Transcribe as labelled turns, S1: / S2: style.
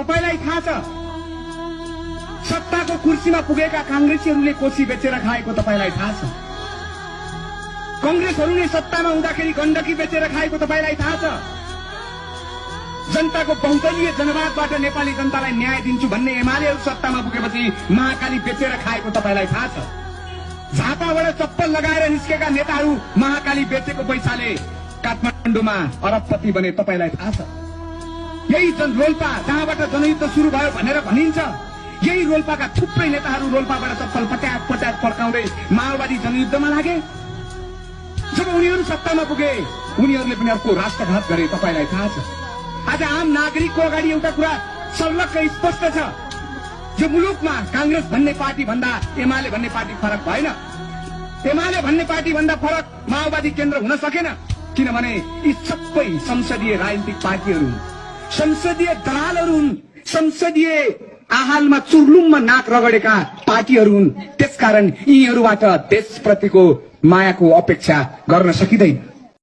S1: तपाईलाई थाहा छ सत्ताको कुर्सीमा पुगेका कांग्रेसीहरूले कोसी बेचेर खाएको तपाईलाई थाहा छ। कांग्रेसहरूले सत्तामा हुँदाखेरि गण्डकी बेचेर खाएको तपाईलाई थाहा छ। जनताको बहुदलीय जनवादबाट नेपाली जनतालाई न्याय दिन्छु भन्ने एमालेहरू सत्तामा पुगेपछि महाकाली बेचेर खाएको तपाईलाई थाहा छ। झापाबाट चप्पल लगाएर निस्केका नेताहरू महाकाली बेचेको पैसाले काठमाडौँमा अरबपति बने तपाईलाई थाहा छ। यही रोल्पा जहाँबाट जनयुद्ध सुरु भयो भनेर भनिन्छ, यही रोल्पाका थुप्रै नेताहरू रोल्पाबाट चप्पल पट्याक पट्याक फर्काउँदै माओवादी जनयुद्धमा लागे। जब उनीहरू सत्तामा पुगे उनीहरूले पनि अर्को राष्ट्रघात गरे तपाईलाई थाहा छ। आज आम नागरिकको अगाडि एउटा कुरा सर्लक्क स्पष्ट छ, यो मुलुकमा कांग्रेस भन्ने पार्टी भन्दा एमाले भन्ने पार्टी फरक भएन। एमाले भन्ने पार्टी भन्दा फरक माओवादी केन्द्र हुन सकेन, किनभने यी सबै संसदीय राजनीतिक पार्टीहरू हुन्, संसदीय दलालहरू हुन्, संसदीय आहालमा चुर्लुममा नाक रगडेका पार्टीहरू हुन्। त्यसकारण यिनीहरूबाट देशप्रतिको मायाको अपेक्षा गर्न सकिँदैन।